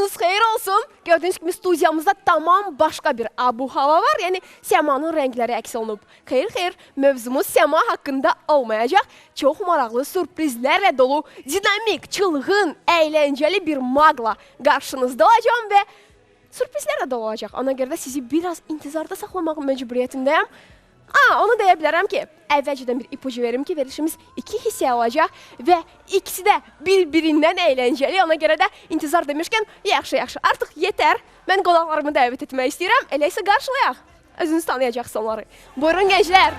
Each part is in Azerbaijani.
Gününüz xeyir olsun. Gördüyünüz kimi studiyamızda tamam başqa bir abu-hava var. Yəni səmanın rəngləri əks olunub. Xeyr, xeyr, mövzumuz səma haqqında olmayacaq. Çox maraqlı sürprizlərlə dolu, dinamik, çılğın, əyləncəli bir maqla qarşınızda olacağam və sürprizlərlə dolu olacaq. Ona görə də sizi biraz intizarda saxlamaq məcburiyyətindəyəm. Onu deyə bilərəm ki, əvvəlcədən bir ipucu verim ki, verilişimiz iki hissə olacaq və ikisi də bir-birindən əyləncəli. Ona görə də intizar demişkən, yaxşı, yaxşı, artıq yetər. Mən qonaqlarımı dəvət etmək istəyirəm. Elə isə qarşılayaq. Özünüz tanıyacaqsınız onları. Buyurun gənclər.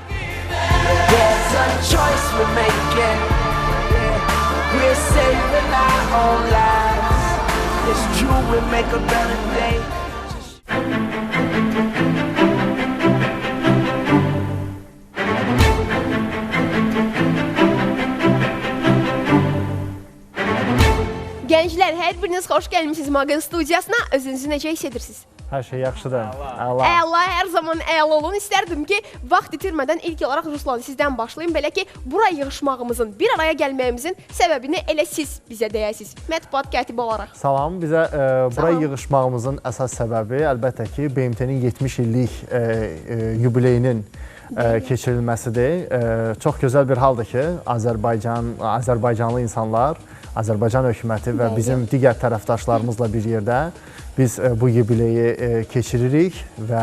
Gənclər, hər biriniz xoş gəlmişsiniz Maqın studiyasına. Özünüzü necə hiss edirsiniz? Hər şey yaxşıdır. Əla. Əla, hər zaman əla olun. İstərdim ki, vaxt itirmədən ilk olaraq Ruslan sizdən başlayım. Belə ki, bura yığışmağımızın, bir araya gəlməyimizin səbəbini elə siz bizə deyəsiniz. Mətbuat katibi olaraq. Salam. Bizə bura yığışmağımızın əsas səbəbi əlbəttə ki, BMT-nin 70 illik yubileyinin keçirilməsidir. Çox gözəl bir haldır ki, Azərbaycanlı insanlar, Azərbaycan hökuməti və bizim digər tərəfdaşlarımızla bir yerdə biz bu yubileyi keçiririk və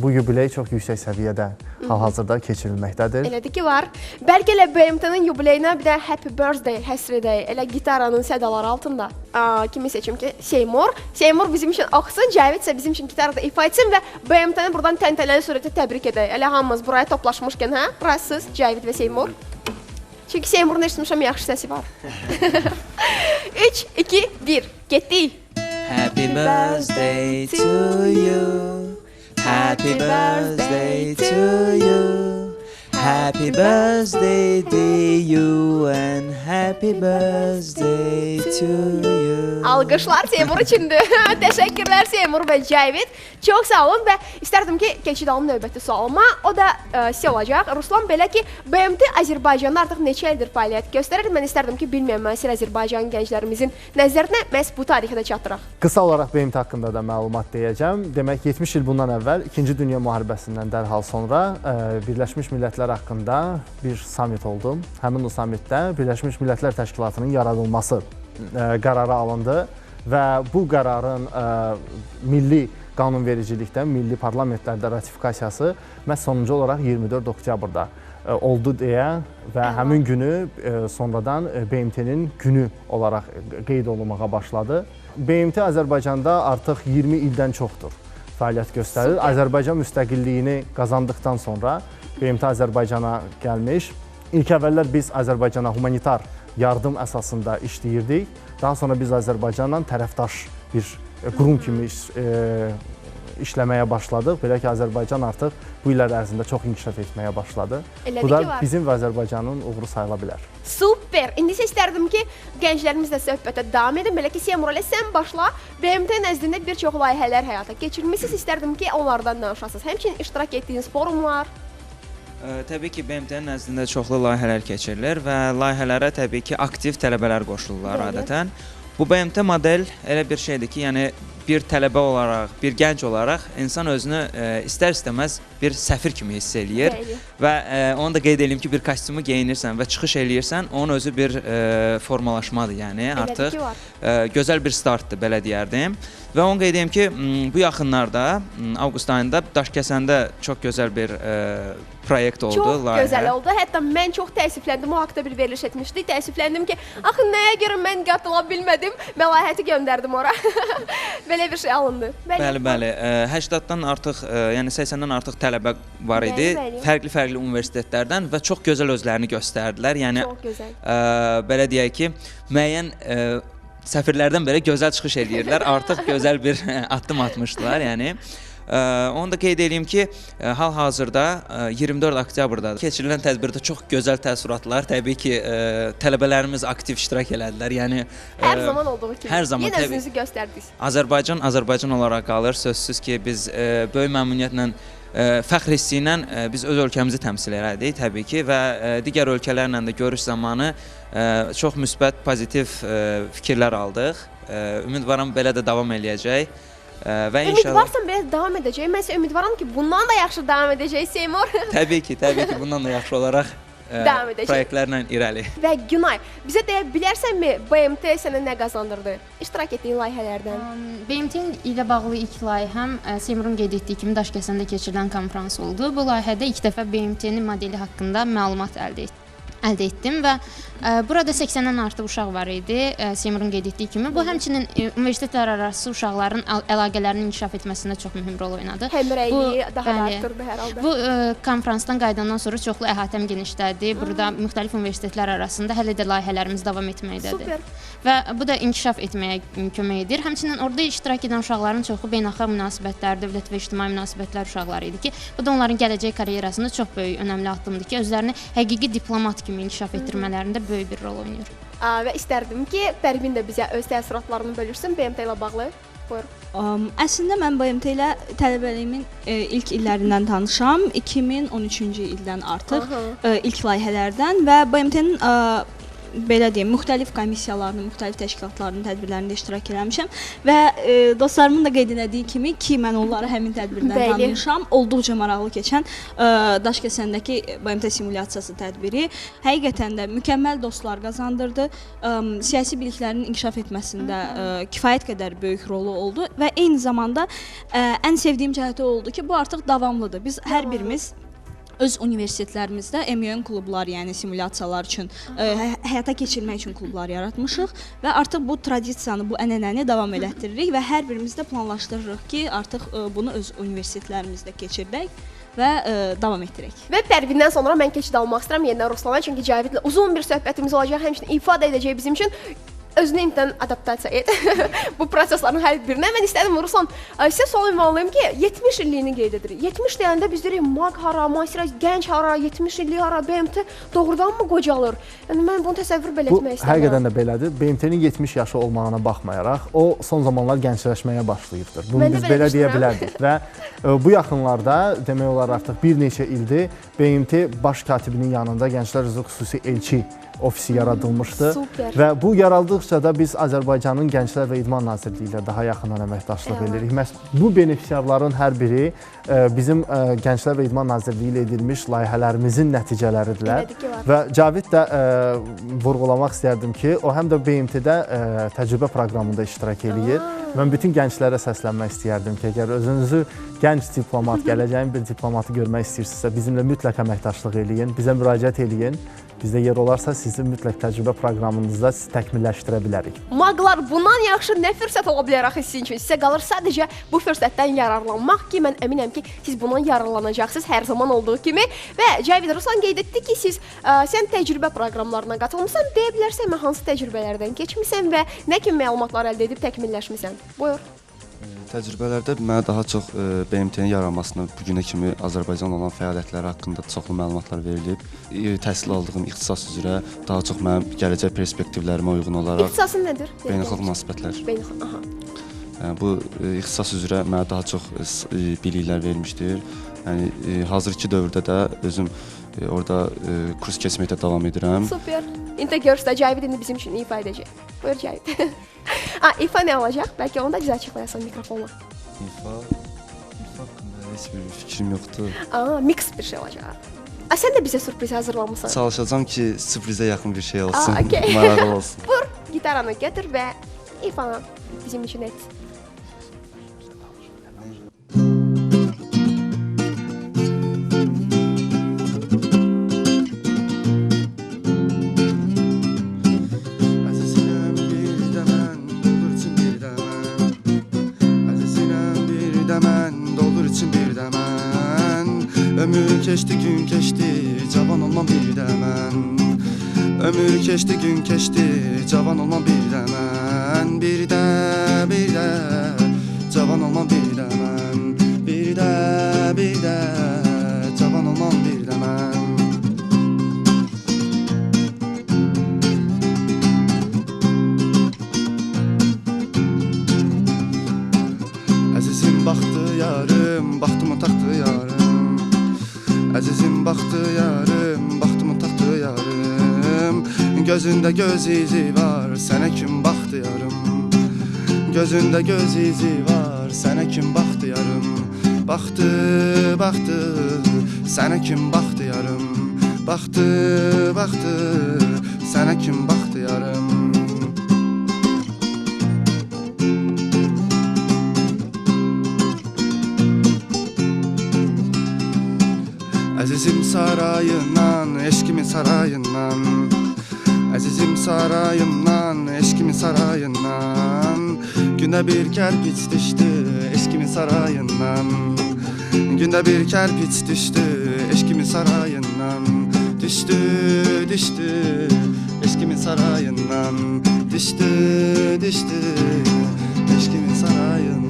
bu yubiley çox yüksək səviyyədə hal-hazırda keçirilməkdədir. Elədir ki, var. Bəlkə elə BMT-nin yubileyinə bir də Happy Birthday həsr edək, elə gitaranın sədaları altında. Kimi seçim ki, Seymur. Seymur bizim üçün oxusun, Cəvid isə bizim üçün gitarada ifa etsin və BMT-ni buradan təntənəli surətdə təbrik edək. Elə hamımız buraya toplaşmışkən, hə? Razısınız, Cəvid və Seymur. Çünki Seymurun eşitmişəm, yaxşı səsi var. 3, 2, 1, getdik. Happy birthday to you. Happy birthday to you. Happy birthday dear you and happy birthday to you. Alqışlar Seymur üçündür. Təşəkkürlər Seymur və Cəvid. Çox sağ olun və istərdim ki, keçid alım növbəti sualıma. O da sizə olacaq. Ruslan, belə ki, BMT Azərbaycanda artıq neçə ildir fəaliyyət göstərir. Mən istərdim ki, bilməyən müasir Azərbaycan gənclərimizin nəzərinə məhz bu tarixə də çatdıraq. Qısa olaraq BMT haqqında da məlumat deyəcəm. Demək, 70 il bundan əvvəl İkinci Dünya Müharibəsindən dərhal sonra Birləşmiş Millətlər haqqında bir samit oldu. Həmin o samitdə Birləşmiş Millətlər Təşkilatının yaradılması qərarı alındı və bu qərarın milli qanunvericilikdə, milli parlamentlərdə ratifikasiyası məhz sonuncu olaraq 24 oktyabrda oldu deyə və həmin günü sonradan BMT-nin günü olaraq qeyd olunmağa başladı. BMT Azərbaycanda artıq 20 ildən çoxdur fəaliyyət göstərir. Super. Azərbaycan müstəqilliyini qazandıqdan sonra BMT Azərbaycana gəlmiş. İlk əvvəllər biz Azərbaycana humanitar yardım əsasında işləyirdik. Daha sonra biz Azərbaycanla tərəfdaş bir qurum kimi işləməyə başladıq. Belə ki, Azərbaycan artıq bu illər ərzində çox inkişaf etməyə başladı. Elədir Bu da ki, var. bizim və Azərbaycanın uğuru sayıla bilər. Super! İndi isə istərdim ki, gənclərimizlə söhbətə davam edin. Belə ki, Seymur, elə sən başla. BMT nəzdində bir çox layihələr həyata keçirmişsiniz. İstərdim ki, onlardan danışasınız. Həmçinin iştirak etdiyiniz forumlar. Təbii ki, BMT-nin nəzdində çoxlu layihələr keçirilir və layihələrə təbii ki, aktiv tələbələr qoşulurlar adətən. Bu BMT model elə bir şeydir ki, yəni bir tələbə olaraq, bir gənc olaraq insan özünü istər-istəməz bir səfir kimi hiss eləyir. Bəli. Və onu da qeyd eləyim ki, bir kostyumu geyinirsən və çıxış eləyirsən, onun özü bir formalaşmadır, yəni Elədir artıq ki, var. Gözəl bir startdır, belə deyərdim. Və onu qeyd edeyim ki, bu yaxınlarda, avqust ayında Daşkəsəndə çox gözəl bir proyekt oldu, Çox layihə. gözəl oldu. Hətta mən çox təəssüfləndim. O haqda bir veriliş etmişdik. Təəssüfləndim ki, axı nəyə görə mən qatıla bilmədim? Məlahəti göndərdim ora. Belə bir şey alındı. Bəli, bəli. 80-dan artıq, yəni 80-dən artıq tələbə var idi. Bəli, bəli. Fərqli-fərqli universitetlərdən və çox gözəl özlərini göstərdilər. Yəni Çox gözəl. Belə deyək ki, müəyyən səfirlərdən belə gözəl çıxış edirdilər. Artıq gözəl bir addım atmışdılar, yəni. Onu da qeyd edeyim ki, hal-hazırda 24 oktyabrda keçirilən tədbirdə çox gözəl təəssüratlar, təbii ki, tələbələrimiz aktiv iştirak elədilər. Yəni Hər zaman olduğu kimi. Hər zaman Yenə təbii. özünüzü göstərdiniz. Azərbaycan Azərbaycan olaraq qalır. Sözsüz ki, biz böyük məmnuniyyətlə fəxr hissi ilə biz öz ölkəmizi təmsil elədik təbii ki və digər ölkələrlə də görüş zamanı çox müsbət, pozitiv fikirlər aldıq. Ümidvaram belə də davam eləyəcək. Və inşallah. Ümidvarsan belə davam edəcək. Mən isə ümidvaram ki, bundan da yaxşı davam edəcək Seymur. Təbii ki, təbii ki, bundan da yaxşı olaraq davam edəcək. Proyektlərlə irəli. Və Günay, bizə deyə bilərsənmi BMT sənə nə qazandırdı? İştirak etdiyin layihələrdən. BMT ilə bağlı ilk layihəm Seymurun qeyd etdiyi kimi Daşkəsəndə keçirilən konfrans oldu. Bu layihədə ilk dəfə BMT-nin modeli haqqında məlumat əldə etdim və burada 80-dən artıq uşaq var idi, Seymurun qeyd etdiyi kimi. Bu, həmçinin universitetlər arası uşaqların əlaqələrinin inkişaf etməsində çox mühüm rol oynadı. Həmrəyliyi daha da artırdı hər halda. Bu konfransdan qayıdandan sonra çoxlu əhatəm genişlədi. Burada müxtəlif universitetlər arasında hələ də layihələrimiz davam etməkdədir. Super. Və bu da inkişaf etməyə kömək edir. Həmçinin orada iştirak edən uşaqların çoxu beynəlxalq münasibətlər, dövlət və ictimai münasibətlər uşaqları idi ki, bu da onların gələcək karyerasında çox böyük, önəmli addımdır ki, özlərini həqiqi diplomat kimi inkişaf etdirmələrində böyük bir rol oynayır. Və istərdim ki, Pərvin də bizə öz təəssüratlarını bölürsün BMT ilə bağlı. Buyur. Əslində mən BMT ilə tələbəliyimin ilk illərindən tanışam. 2013-cü ildən artıq ilk layihələrdən və BMT-nin belə deyim, müxtəlif komissiyalarının, müxtəlif təşkilatlarının tədbirlərində iştirak eləmişəm və dostlarımın da qeyd elədiyi kimi ki, mən onları həmin tədbirdən tanımışam. Olduqca maraqlı keçən Daşkəsəndəki BMT simulyasiyası tədbiri həqiqətən də mükəmməl dostlar qazandırdı. Siyasi biliklərinin inkişaf etməsində kifayət qədər böyük rolu oldu və eyni zamanda ən sevdiyim cəhəti oldu ki, bu artıq davamlıdır. Biz hər birimiz öz universitetlərimizdə MUN klublar, yəni simulyasiyalar üçün, həyata keçirmək üçün klublar yaratmışıq və artıq bu tradisiyanı, bu ənənəni davam elətdiririk və hər birimiz də planlaşdırırıq ki, artıq bunu öz universitetlərimizdə keçirdək və davam etdirək. Və Pərvindən sonra mən keçid almaq istəyirəm yenidən Ruslana, çünki Cavidlə uzun bir söhbətimiz olacaq, həmçinin ifadə edəcək bizim üçün. Özünü indidən adaptasiya et bu proseslərin hər birinə. Mən istədim, Ruslan, sizə sual ünvanlayım ki, 70 illiyini qeyd edirik. 70 deyəndə biz deyirik, MAQ hara, müasir gənc hara, 70 illik hara, BMT doğrudanmı qocalır? Yəni, mən bunu təsəvvür belə etmək istəmirəm. Bu, həqiqətən də belədir. BMT-nin 70 yaşı olmağına baxmayaraq, o son zamanlar gəncləşməyə başlayıbdır. Bunu biz belə deyə bilərdik. Və bu yaxınlarda, demək olar artıq bir neçə ildir, BMT baş katibinin yanında Gənclər üzrə xüsusi elçi ofisi yaradılmışdı. Super. Və bu yaraldıqca da biz Azərbaycanın Gənclər və İdman Nazirliyi ilə daha yaxından əməkdaşlıq edirik. Məhz bu benefisiarların hər biri bizim Gənclər və İdman Nazirliyi ilə edilmiş layihələrimizin nəticələridirlər. Və Cavid də vurğulamaq istərdim ki, o həm də BMT-də təcrübə proqramında iştirak eləyir. Mən bütün gənclərə səslənmək istəyərdim ki, əgər özünüzü gənc diplomat, gələcəyin bir diplomatı görmək istəyirsinizsə, bizimlə mütləq əməkdaşlıq eləyin, bizə müraciət eləyin. Bizdə yer olarsa sizi mütləq təcrübə proqramınızda təkmilləşdirə bilərik. MAQ-lar bundan yaxşı nə fürsət ola bilər axı sizin üçün? Sizə qalır sadəcə bu fürsətdən yararlanmaq ki, mən əminəm ki, siz bundan yararlanacaqsınız hər zaman olduğu kimi. Və Cavid, Ruslan qeyd etdi ki, siz sən təcrübə proqramlarına qatılmısan, deyə bilərsənmi hansı təcrübələrdən keçmisən və nə kimi məlumatlar əldə edib təkmilləşmisən? Buyur. Təcrübələrdə mənə daha çox BMT-nin yaranmasına bu günə kimi Azərbaycanla olan fəaliyyətləri haqqında çoxlu məlumatlar verilib. Təhsil aldığım ixtisas üzrə daha çox mənim gələcək perspektivlərimə uyğun olaraq... İxtisasın nədir? Beynəlxalq münasibətlər. Beynəlxalq, aha. Bu ixtisas üzrə mənə daha çox biliklər vermişdir. Yəni, hazırki dövrdə də özüm orada kurs keçməkdə davam edirəm. Super. İndi görürsə, Cavid indi bizim üçün ifa edəcək. Buyur Cavid. İfa nə olacaq? Bəlkə onu da bizə açıqlayasan mikrofonla. İfa haqqında heç bir fikrim yoxdur. Mix bir şey olacaq. Sən də bizə sürpriz hazırlamışsan. Çalışacağam ki, sürprizə yaxın bir şey olsun, maraqlı olsun. Buyur, gitaranı gətir və ifanı bizim üçün et. Ömür keçdi, gün keçdi, cavan olmam bir də mən. Ömür keçdi, gün keçdi, cavan olmam bir də mən. Bir də, bir də, cavan olmam bir də mən. Bir də, bir də, cavan olmam bir də mən. Əzizim baxdı yarım, baxdım otaqdı yarım. Baxdı yarım, baxdımı taxdı yarım. Gözündə göz izi var, sənə kim baxdı yarım? Gözündə göz izi var, sənə kim baxdı yarım? Baxdı, baxdı, sənə kim baxdı yarım? Baxdı, baxdı, sənə kim baxdı yarım? Əzizim sarayından, eşqimin sarayından. Əzizim sarayımdan, eşqimin sarayından. Gündə bir kərpiç düşdü eşqimin sarayından. Gündə bir kərpiç düşdü eşqimin sarayından. Düşdü, düşdü eşqimin sarayından. Düşdü, düşdü eşqimin sarayından.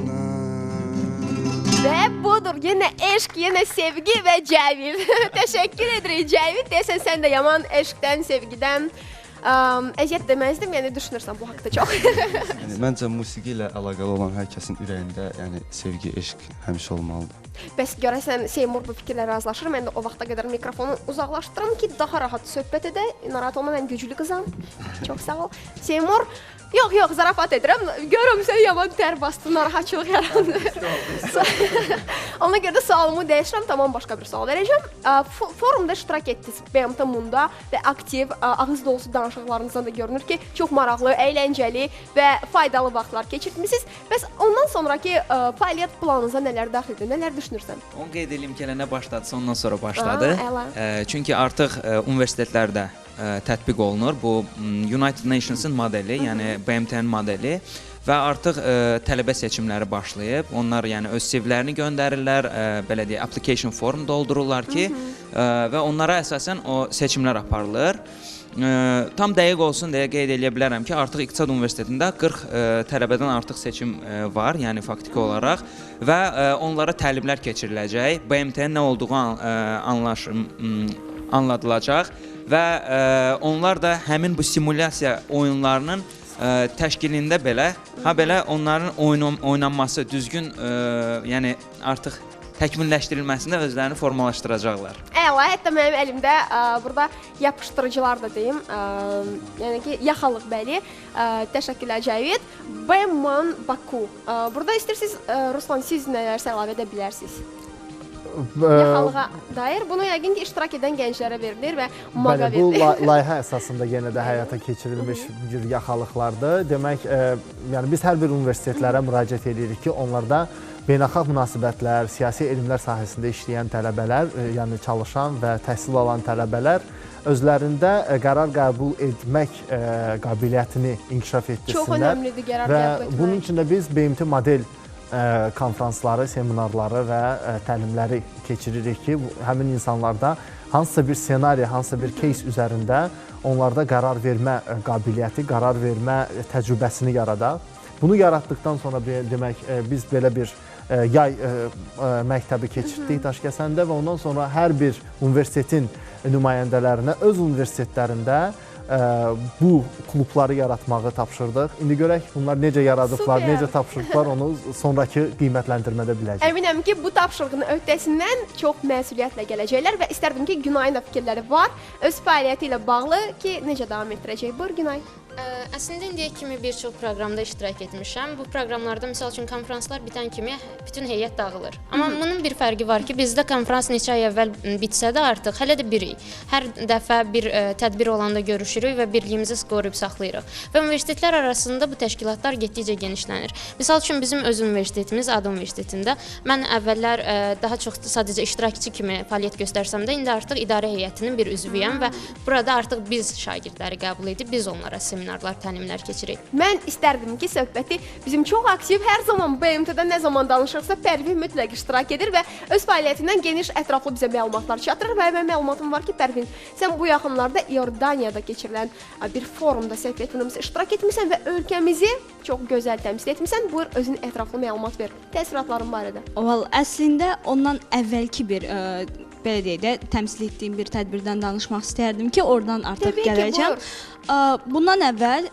Və budur, yenə eşq, yenə sevgi və Cəvid. Təşəkkür edirik Cəvid. Deyəsən sən də yaman eşqdən, sevgidən əziyyət deməzdim, yəni düşünürsən bu haqda çox. Yəni, məncə musiqi ilə əlaqəli olan hər kəsin ürəyində, yəni sevgi, eşq həmişə olmalıdır. Bəs görəsən Seymur bu fikirlə razılaşır. Mən də o vaxta qədər mikrofonu uzaqlaşdırım ki, daha rahat söhbət edək. Narahat olma, mən güclü qızam. Çox sağ ol. Seymur, yox, yox, zarafat edirəm. Görüm sən yaman tər bastı, narahatçılıq yarandı. Ona görə də sualımı dəyişirəm, tamam başqa bir sual verəcəm. Forumda iştirak etdiniz, BMT Munda və aktiv, ağız dolusu danışıqlarınızdan da görünür ki, çox maraqlı, əyləncəli və faydalı vaxtlar keçirtmisiniz. Bəs ondan sonraki fəaliyyət planınıza nələr daxildir, nələr düşünürsən? Onu qeyd edeyim ki, elə nə başladısa ondan sonra başladı. Çünki artıq universitetlərdə tətbiq olunur. Bu United Nations'ın modeli, yəni BMT-nin modeli və artıq tələbə seçimləri başlayıb. Onlar yəni öz CV-lərini göndərirlər, belə deyək, application form doldururlar ki, və onlara əsasən o seçimlər aparılır. Tam dəqiq olsun deyə qeyd eləyə bilərəm ki, artıq İqtisad Universitetində 40 tələbədən artıq seçim var, yəni faktiki olaraq və onlara təlimlər keçiriləcək. BMT-nin nə olduğu anladılacaq və onlar da həmin bu simulyasiya oyunlarının təşkilində belə, ha belə onların oynanması düzgün, yəni artıq təkmilləşdirilməsində özlərini formalaşdıracaqlar. Əla, hətta mənim əlimdə burada yapışdırıcılar da deyim, yəni ki, yaxalıq bəli. Təşəkkürlər Cəvid. BMAN Baku. Burada istəyirsiniz, Ruslan, siz nələrsə əlavə edə bilərsiniz? Yaxalığa dair. Bunu yəqin ki, iştirak edən gənclərə verilir və maqa verilir. Bəli, bu layihə əsasında yenə də həyata keçirilmiş bir yaxalıqlardır. Demək, yəni biz hər bir universitetlərə müraciət edirik ki, onlarda beynəlxalq münasibətlər, siyasi elmlər sahəsində işləyən tələbələr, yəni çalışan və təhsil alan tələbələr özlərində qərar qəbul etmək qabiliyyətini inkişaf etdirsinlər. Çox önəmlidir qərar qəbul etmək. Və bunun üçün də biz BMT model konfransları, seminarları və təlimləri keçiririk ki, həmin insanlarda hansısa bir senariya, hansısa bir case üzərində onlarda qərar vermə qabiliyyəti, qərar vermə təcrübəsini yaradaq. Bunu yaratdıqdan sonra demək, biz belə bir yay məktəbi keçirtdik Daşkəsəndə və ondan sonra hər bir universitetin nümayəndələrinə öz universitetlərində bu klubları yaratmağı tapşırdıq. İndi görək bunlar necə yaradıblar, necə tapşırdıqlar, onu sonrakı qiymətləndirmədə biləcək. Əminəm ki, bu tapşırığın öhdəsindən çox məsuliyyətlə gələcəklər və istərdim ki, Günayın da fikirləri var öz fəaliyyəti ilə bağlı ki, necə davam etdirəcək. Buyur Günay. Əslində indiyə kimi bir çox proqramda iştirak etmişəm. Bu proqramlarda misal üçün konfranslar bitən kimi bütün heyət dağılır. Amma bunun bir fərqi var ki, bizdə konfrans neçə ay əvvəl bitsə də artıq hələ də birik. Hər dəfə bir tədbir olanda görüşürük və birliyimizi qoruyub saxlayırıq. Və universitetlər arasında bu təşkilatlar getdikcə genişlənir. Misal üçün bizim öz universitetimiz ADU Universitetində mən əvvəllər daha çox sadəcə iştirakçı kimi fəaliyyət göstərsəm də indi artıq idarə heyətinin bir üzvüyəm və burada artıq biz şagirdləri qəbul edib biz onlara seminarlar, təlimlər keçirik. Mən istərdim ki, söhbəti bizim çox aktiv, hər zaman BMT-də nə zaman danışırsa Pərvin mütləq iştirak edir və öz fəaliyyətindən geniş ətraflı bizə məlumatlar çatdırır və mən məlumatım var ki, Pərvin, sən bu yaxınlarda İordaniyada keçirilən bir forumda səhv etmirəmsə iştirak etmisən və ölkəmizi çox gözəl təmsil etmisən. Buyur, özün ətraflı məlumat ver. Təəssüratların barədə. Val, əslində ondan əvvəlki bir belə deyək də, təmsil etdiyim bir tədbirdən danışmaq istərdim ki, oradan artıq gələcəm. Bundan əvvəl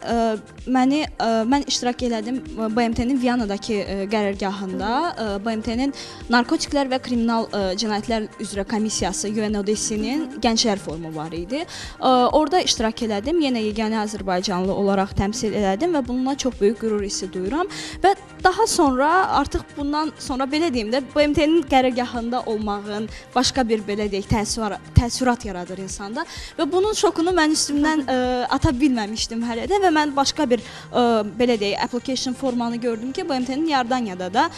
mən iştirak elədim BMT-nin Viyanadakı qərargahında, BMT-nin Narkotiklər və Kriminal Cinayətlər üzrə Komissiyası UNODC-nin Gənclər Forumu var idi. Orada iştirak elədim. Yenə yeganə Azərbaycanlı olaraq təmsil elədim və bununla çox böyük qürur hissi duyuram. Və daha sonra artıq bundan sonra belə deyim də BMT-nin qərargahında olmağın başqa bir belə deyək təəssürat yaradır insanda və bunun şokunu mən üstümdən ata bilməmişdim hələ də və mən başqa bir belə deyək application formanı gördüm ki, BMT-nin Yardaniyada da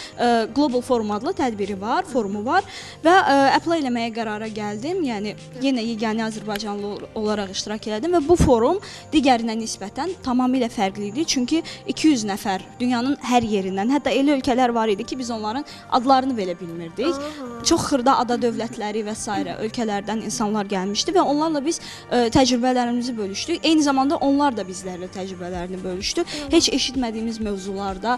Global Forum adlı tədbiri var, forumu var və apply eləməyə qərara gəldim. Yəni yenə yeganə Azərbaycanlı olaraq iştirak elədim və bu forum digərinə nisbətən tamamilə fərqli idi. Çünki 200 nəfər dünyanın hər yerindən, hətta elə ölkələr var idi ki, biz onların adlarını belə bilmirdik. Çox xırda ada dövlətləri və sairə ölkələrdən insanlar gəlmişdi və onlarla biz təcrübələrimizi bölüşdük. Eyni zamanda onlar da bizlərlə təcrübələrini bölüşdü. Heç eşitmədiyimiz mövzularda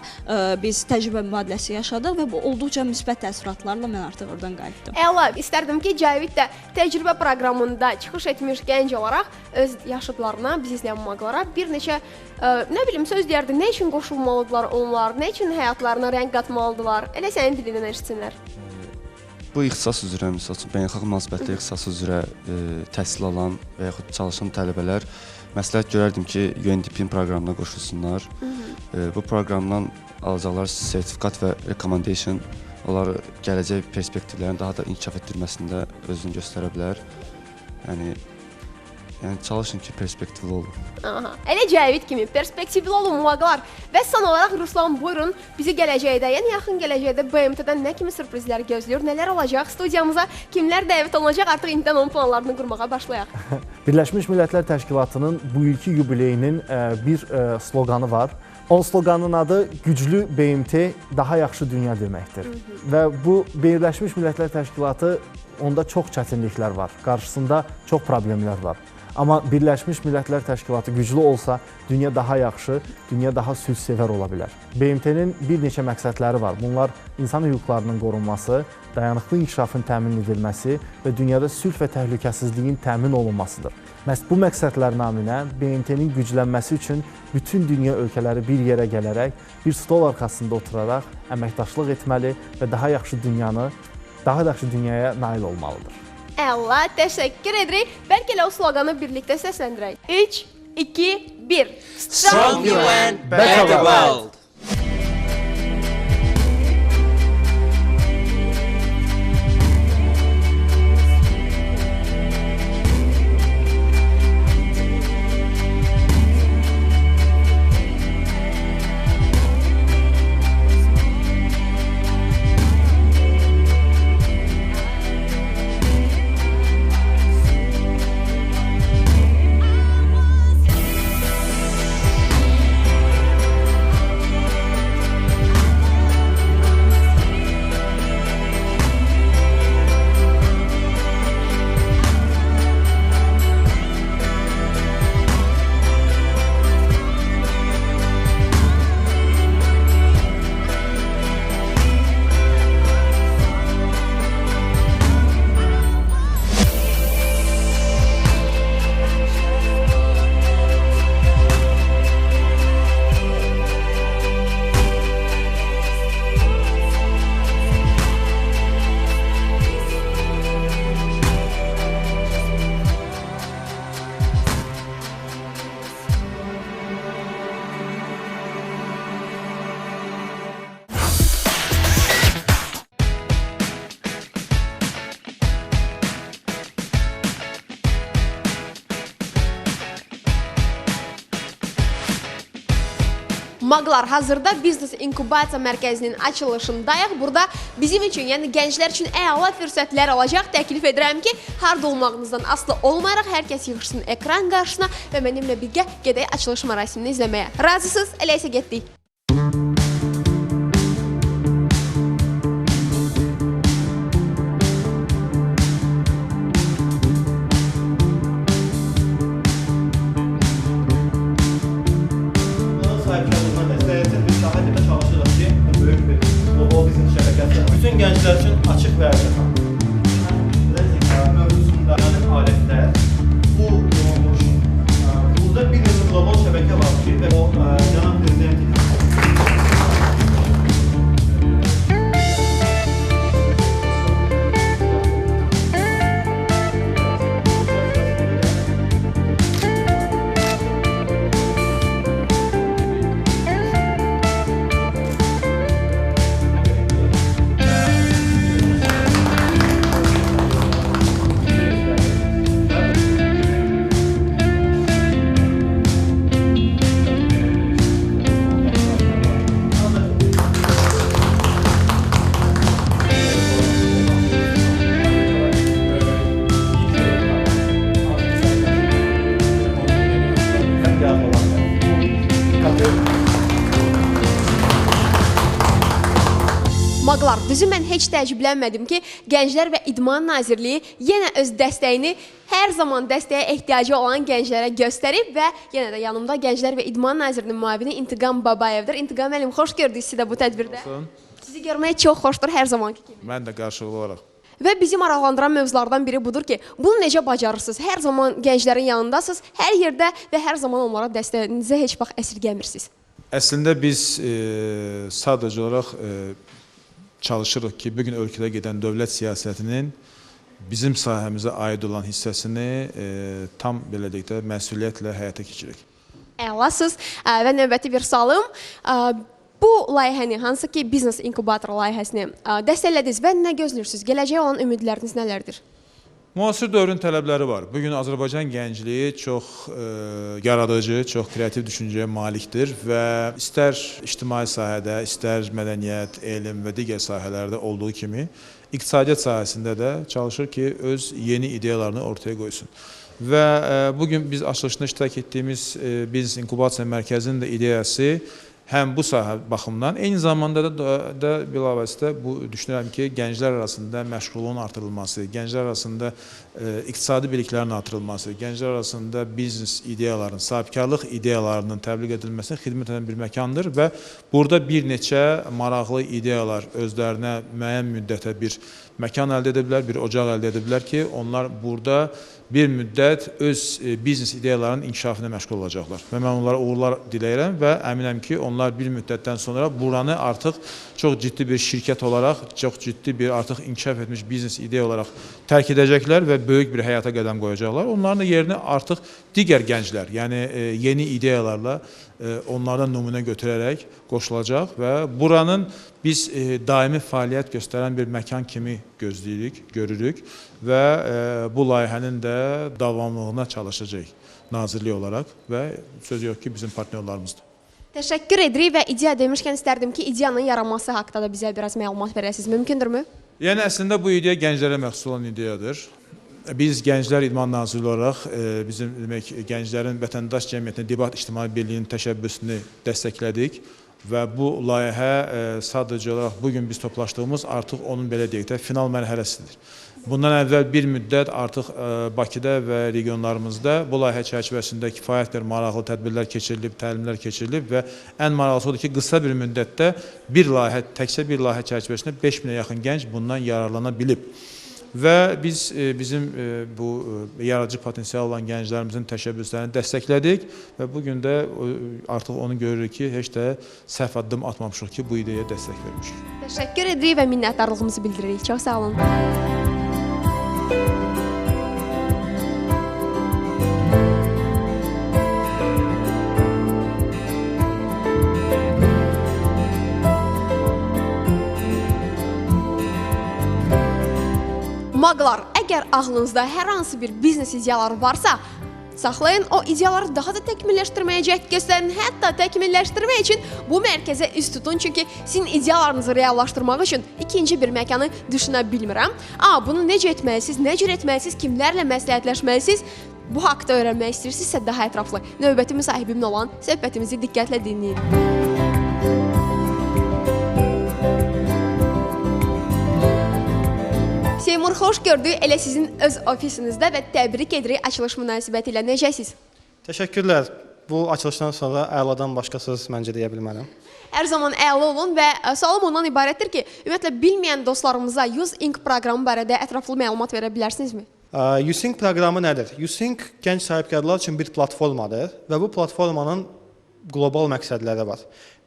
biz təcrübə mübadiləsi yaşadıq və bu olduqca müsbət təəssüratlarla mən artıq oradan qayıtdım. Əla, istərdim ki, Cavid də təcrübə proqramında çıxış etmiş gənc olaraq öz yaşıdlarına, biz izləyən maqlara bir neçə nə bilim söz deyərdi. Nə üçün qoşulmalıdırlar onlar, nə üçün həyatlarına rəng qatmalıdırlar? Elə sənin dilindən eşitsinlər. Bu ixtisas üzrə, misal üçün, beynəlxalq münasibətlər ixtisası üzrə təhsil alan və yaxud çalışan tələbələr məsləhət görərdim ki, UNDP-nin proqramına qoşulsunlar. Bu proqramdan alacaqları sertifikat və recommendation onları gələcək perspektivlərini daha da inkişaf etdirməsində özünü göstərə bilər. Yəni çalışın ki, perspektivli olun. Aha, elə Cavid kimi perspektivli olun maqlar. Və son olaraq Ruslan, buyurun, bizi gələcəkdə, yəni yaxın gələcəkdə BMT-dən nə kimi sürprizlər gözləyir, nələr olacaq, studiyamıza kimlər dəvət olunacaq, artıq indidən onun planlarını qurmağa başlayaq. Birləşmiş Millətlər Təşkilatının bu ilki yubileyinin bir sloqanı var. O sloqanın adı güclü BMT, daha yaxşı dünya deməkdir. Və bu Birləşmiş Millətlər Təşkilatı, onda çox çətinliklər var, qarşısında çox problemlər var. Amma Birləşmiş Millətlər Təşkilatı güclü olsa, dünya daha yaxşı, dünya daha sülhsevər ola bilər. BMT-nin bir neçə məqsədləri var. Bunlar insan hüquqlarının qorunması, dayanıqlı inkişafın təmin edilməsi və dünyada sülh və təhlükəsizliyin təmin olunmasıdır. Məhz bu məqsədlər naminə BMT-nin güclənməsi üçün bütün dünya ölkələri bir yerə gələrək, bir stol arxasında oturaraq əməkdaşlıq etməli və daha yaxşı dünyanı, daha yaxşı dünyaya nail olmalıdır. Əla, təşəkkür edirik. Bəlkə elə o sloqanı birlikdə səsləndirək. 3, 2, 1. Strong UN, better world. Maqlar, hazırda Biznes İnkubasiya Mərkəzinin açılışındayıq. Burada bizim üçün, yəni gənclər üçün əla fürsətlər olacaq. Təklif edirəm ki, harda olmağınızdan asılı olmayaraq hər kəs yığışsın ekran qarşısına və mənimlə birgə gedək açılış mərasimini izləməyə. Razısınız? Elə isə getdik. Bütün gənclər üçün açıq və ərcəhan. Mövzusunda alətlər bu burada bir Maqlar, düzü mən heç təəccüblənmədim ki, Gənclər və İdman Nazirliyi yenə öz dəstəyini hər zaman dəstəyə ehtiyacı olan gənclərə göstərib və yenə də yanımda Gənclər və İdman Nazirinin müavini İntiqam Babayevdir. İntiqam müəllim, xoş gördük sizi də bu tədbirdə. Sizi görmək çox xoşdur hər zamanki kimi. Mən də qarşılıqlı olaraq. Və bizi maraqlandıran mövzulardan biri budur ki, bunu necə bacarırsınız? Hər zaman gənclərin yanındasınız, hər yerdə və hər zaman onlara dəstəyinizi heç vaxt əsirgəmirsiniz. Əslində biz sadəcə olaraq çalışırıq ki, bugün ölkədə gedən dövlət siyasətinin bizim sahəmizə aid olan hissəsini tam belə deyək də məsuliyyətlə həyata keçiririk. Əlasız. Və növbəti bir sualım. Bu layihəni, hansı ki biznes inkubator layihəsini dəstəklədiniz və nə gözləyirsiniz? Gələcəyə olan ümidləriniz nələrdir? Müasir dövrün tələbləri var. Bugün Azərbaycan gəncliyi çox yaradıcı, çox kreativ düşüncəyə malikdir və istər ictimai sahədə, istər mədəniyyət, elm və digər sahələrdə olduğu kimi iqtisadiyyat sahəsində də çalışır ki, öz yeni ideyalarını ortaya qoysun. Və bugün biz açılışında iştirak etdiyimiz biznes inkubasiya mərkəzinin də ideyası həm bu sahə baxımından, eyni zamanda da bilavasitə bu düşünürəm ki, gənclər arasında məşğulluğun artırılması, gənclər arasında iqtisadi biliklərin artırılması, gənclər arasında biznes ideyalarının, sahibkarlıq ideyalarının təbliğ edilməsinə xidmət edən bir məkandır və burada bir neçə maraqlı ideyalar özlərinə müəyyən müddətə bir məkan əldə edə bilər, bir ocaq əldə edə bilər ki, onlar burada bir müddət öz biznes ideyalarının inkişafına məşğul olacaqlar. Və mən onlara uğurlar diləyirəm və əminəm ki, onlar bir müddətdən sonra buranı artıq çox ciddi bir şirkət olaraq, çox ciddi bir artıq inkişaf etmiş biznes ideya olaraq tərk edəcəklər və böyük bir həyata qədəm qoyacaqlar. Onların da yerini artıq digər gənclər, yəni yeni ideyalarla onlardan nümunə götürərək qoşulacaq və buranın biz daimi fəaliyyət göstərən bir məkan kimi gözləyirik, görürük və bu layihənin də davamlılığına çalışacağıq nazirlik olaraq və söz yox ki, bizim partnyorlarımızdır. Təşəkkür edirik və ideya demişkən istərdim ki, ideyanın yaranması haqqında da bizə biraz məlumat verəsiniz. Mümkündürmü? Yəni əslində bu ideya gənclərə məxsus olan ideyadır. Biz Gənclər İdman Nazirliyi olaraq bizim demək gənclərin vətəndaş cəmiyyətinə debat ictimai birliyinin təşəbbüsünü dəstəklədik və bu layihə sadəcə olaraq bugün biz toplaşdığımız artıq onun belə deyək də final mərhələsidir. Bundan əvvəl bir müddət artıq Bakıda və regionlarımızda bu layihə çərçivəsində kifayət qədər maraqlı tədbirlər keçirilib, təlimlər keçirilib və ən maraqlısı odur ki, qısa bir müddətdə bir layihə, təkcə bir layihə çərçivəsində 5000-ə yaxın gənc bundan yararlana bilib. Və biz bizim bu yaradıcı potensial olan gənclərimizin təşəbbüslərini dəstəklədik və bu gün də artıq onu görürük ki, heç də səhv addım atmamışıq ki, bu ideyaya dəstək vermişik. Təşəkkür edirik və minnətdarlığımızı bildiririk. Çox sağ olun. Maqlar, əgər ağlınızda hər hansı bir biznes ideyaları varsa, saxlayın, o ideyaları daha da təkmilləşdirməyə cəhd göstərin. Hətta təkmilləşdirmək üçün bu mərkəzə üz tutun, çünki sizin ideyalarınızı reallaşdırmaq üçün ikinci bir məkanı düşünə bilmirəm. Bunu necə etməlisiniz, nə cür etməlisiniz, kimlərlə məsləhətləşməlisiniz? Bu haqda öyrənmək istəyirsinizsə daha ətraflı növbəti müsahibimlə olan söhbətimizi diqqətlə dinləyin. Seymur, xoş gördük elə sizin öz ofisinizdə və təbrik edirik açılış münasibəti ilə. Necəsiz? Təşəkkürlər. Bu açılışdan sonra əladan başqa söz məncə deyə bilmərəm. Hər zaman əla olun və sualım ondan ibarətdir ki, ümumiyyətlə bilməyən dostlarımıza YouthInc proqramı barədə ətraflı məlumat verə bilərsinizmi? YouthInc proqramı nədir? YouthInc gənc sahibkarlar üçün bir platformadır və bu platformanın qlobal məqsədləri var.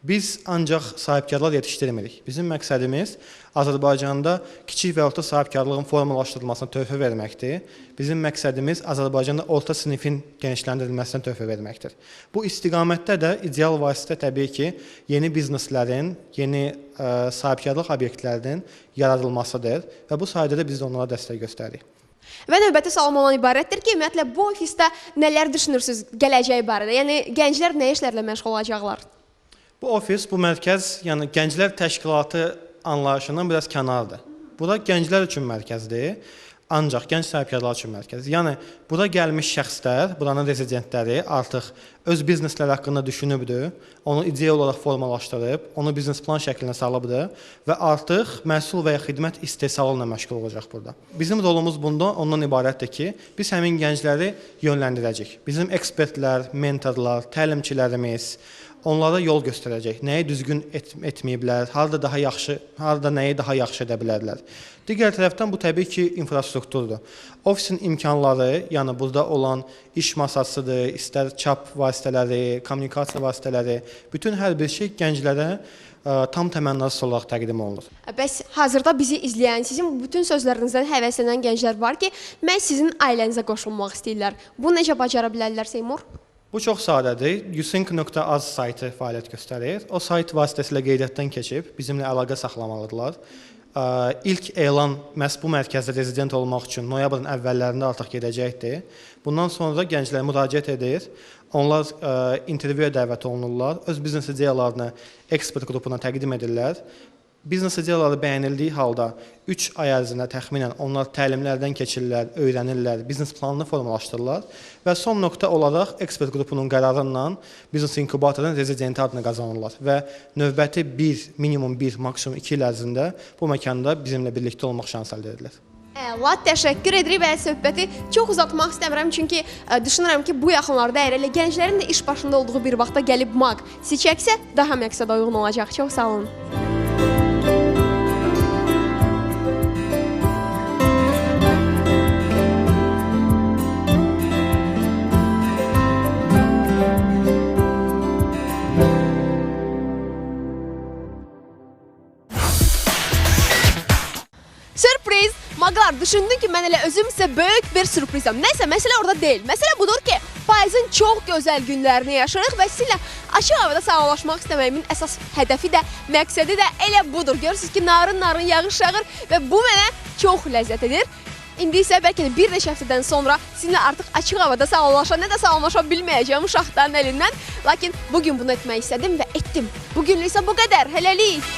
Biz ancaq sahibkarlar yetişdirmirik. Bizim məqsədimiz Azərbaycanda kiçik və orta sahibkarlığın formalaşdırılmasına töhfə verməkdir. Bizim məqsədimiz Azərbaycanda orta sinifin genişləndirilməsinə töhfə verməkdir. Bu istiqamətdə də ideal vasitə təbii ki, yeni bizneslərin, yeni sahibkarlıq obyektlərinin yaradılmasıdır və bu sayədə də biz də onlara dəstək göstəririk. Və növbəti sualım ondan ibarətdir ki, ümumiyyətlə bu ofisdə nələr düşünürsünüz gələcək barədə? Yəni gənclər nə işlərlə məşğul olacaqlar? Bu ofis, bu mərkəz, yəni Gənclər Təşkilatı anlayışından biraz kənardır. Bura gənclər üçün mərkəzdir. Ancaq gənc sahibkarlar üçün mərkəz. Yəni bura gəlmiş şəxslər, buranın rezidentləri artıq öz biznesləri haqqında düşünübdür, onu ideya olaraq formalaşdırıb, onu biznes plan şəklinə salıbdır və artıq məhsul və ya xidmət istehsalı ilə məşğul olacaq burada. Bizim rolumuz bunda ondan ibarətdir ki, biz həmin gəncləri yönləndirəcəyik. Bizim ekspertlər, mentorlar, təlimçilərimiz onlara yol göstərəcək. Nəyi düzgün etməyiblər, harda daha yaxşı, harda nəyi daha yaxşı edə bilərlər. Digər tərəfdən bu təbii ki, infrastrukturdur. Ofisin imkanları, yəni burada olan iş masasıdır, istər çap vasitələri, kommunikasiya vasitələri, bütün hər bir şey gənclərə tam təmənnasız olaraq təqdim olunur. Bəs hazırda bizi izləyən, sizin bütün sözlərinizdən həvəslənən gənclər var ki, məhz sizin ailənizə qoşulmaq istəyirlər. Bu necə bacara bilərlər, Seymur? Bu çox sadədir. Usync.az saytı fəaliyyət göstərir. O sayt vasitəsilə qeydiyyatdan keçib bizimlə əlaqə saxlamalıdırlar. İlk elan məhz bu mərkəzdə rezident olmaq üçün noyabrın əvvəllərində artıq gedəcəkdir. Bundan sonra gənclər müraciət edir. Onlar intervyuya dəvət olunurlar. Öz biznes ideyalarını ekspert qrupuna təqdim edirlər. Biznes ideyaları bəyənildiyi halda 3 ay ərzində təxminən onlar təlimlərdən keçirlər, öyrənirlər, biznes planını formalaşdırırlar və son nöqtə olaraq ekspert qrupunun qərarı ilə biznes inkubatorun rezidenti adını qazanırlar və növbəti 1, minimum 1, maksimum 2 il ərzində bu məkanda bizimlə birlikdə olmaq şansı əldə edirlər. Əla, təşəkkür edirik və söhbəti çox uzatmaq istəmirəm, çünki düşünürəm ki, bu yaxınlarda əgər elə gənclərin də iş başında olduğu bir vaxtda gəlib MAQ sizi çəksə, daha məqsədə uyğun olacaq. Çox sağ olun. Sürpriz! Maqlar, düşündün ki, mən elə özüm sizə böyük bir sürprizəm. Nəysə, məsələ orada deyil. Məsələ budur ki, payızın çox gözəl günlərini yaşayırıq və sizinlə açıq havada sağollaşmaq istəməyimin əsas hədəfi də, məqsədi də elə budur. Görürsünüz ki, narın-narın yağış yağır və bu mənə çox ləzzət edir. İndi isə bəlkə də bir neçə həftədən sonra sizinlə artıq açıq havada sağollaşa, nə də sağollaşa bilməyəcəyəm uşaqların əlindən. Lakin bugün bunu etmək istədim və etdim. Bugünlük isə bu qədər. Hələlik.